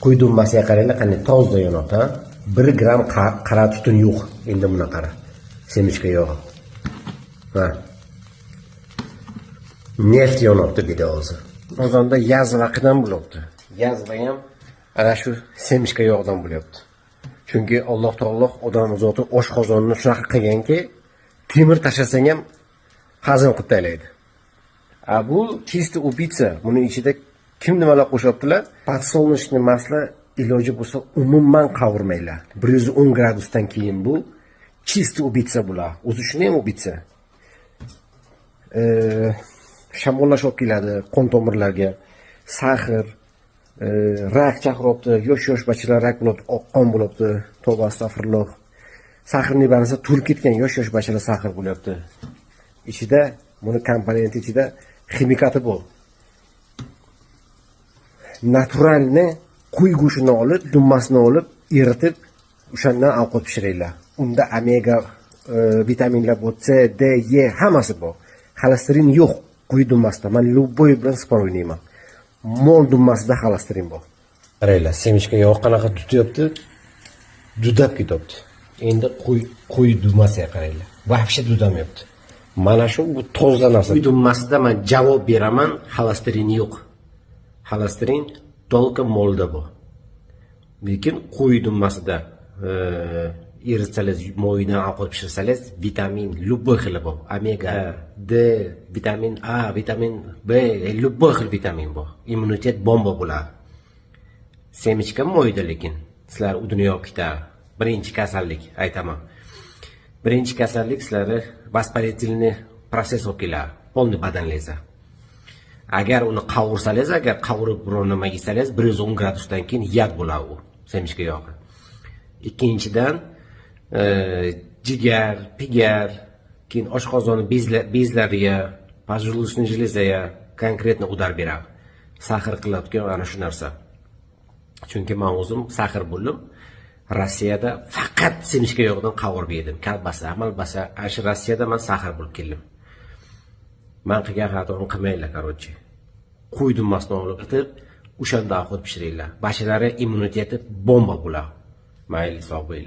Qo'y dumbasiga qaranglar, qanday toza yonyapti, ha? 1 gramm qara tutun yo'q. Endi buni qara. Семечка yog'i. Ha. Neft yonyapti bu yerda hozir. Qozonda язва qidan bo'lyapti. Язва ham ana shu семечка yog'idan bo'lyapti. Chunki Alloh taolo odam zoti oshqozonni shunaqa qilganki, temir tashlasang ham hazm qilib tashlaydi. A bu чистый убийца. Buni ichida kim nimalar qo'shyaptilar? Подсолнечный масло iloji bo'lsa umuman qavurmanglar. 110 gradusdan keyin bu чистый убийца bular. O'zi shuni ham убийца. Shamollash olib keladi qon tomirlarga, сахар, rak chaqiryapti, yosh-yosh bachalar rak bo'lyapti, oqqon bo'lyapti. Tavba, astag'firulloh. Сахарный больница to'lib ketgan, yosh-yosh bachalar сахар bo'lyapti. Ichida buni komponenti ichida ximikati bor. Натуральный qo'y go'shtini olib, dummasini olib, eritib, o'shandan ovqat pishiringlar. Unda omega vitaminlar bor, C, D, E hammasi bor. Xolesterin yo'q qo'y dummasida. Man любой bilan спор o'ynayman. Mol dummasida xolesterin bor. Qaranglar, семечка yog' qanaqa tutyapti, dudab ketyapti. Endi qo'y dummasiga qaranglar. Вообще dudamayapti. Mana shu bu toza narsa. Qo'y dummasida man javob beraman, xolesterin yo'q. Xolesterin только molda bor. Lekin qo'y dummasida eritsangiz, moyidan ovqat pishirsangiz, vitamin любой xili bor. Omega, D, vitamin A, vitamin B, любой xil vitamin bor. Immunitet bomba bo'ladi. Семечка moyda lekin sizlar udini yopib ketadi. Birinchi kasallik aytaman. Birinchi kasallik sizlarni воспалительный процесс olib keladi. Полный badaningizda. Agar uni qavursangiz, agar qavurib biror nima yesangiz, 110 gradusdan keyin яд bo'ladi u семечка yog'i. Ikkinchidan, jigar, pigar, keyin oshqozon bezlariga, поджелудочный железа ga конкретно удар beradi. Сахар qiladigan ana shu narsa. Chunki man o'zim сахар bo'ldim. Rossiyada faqat семечка yog'idan qavurib yedim. Kolbasa, malbasa, ana shu Rossiyada man сахар bo'lib keldim. Man qilgan xatoni qilmanglar, короче. Qo'y dummasini olib qitib, o'shanda ovqat pishiringlar. Bashalari immuniteti bomba bo'ladi. Mayli, sog' bo'linglar.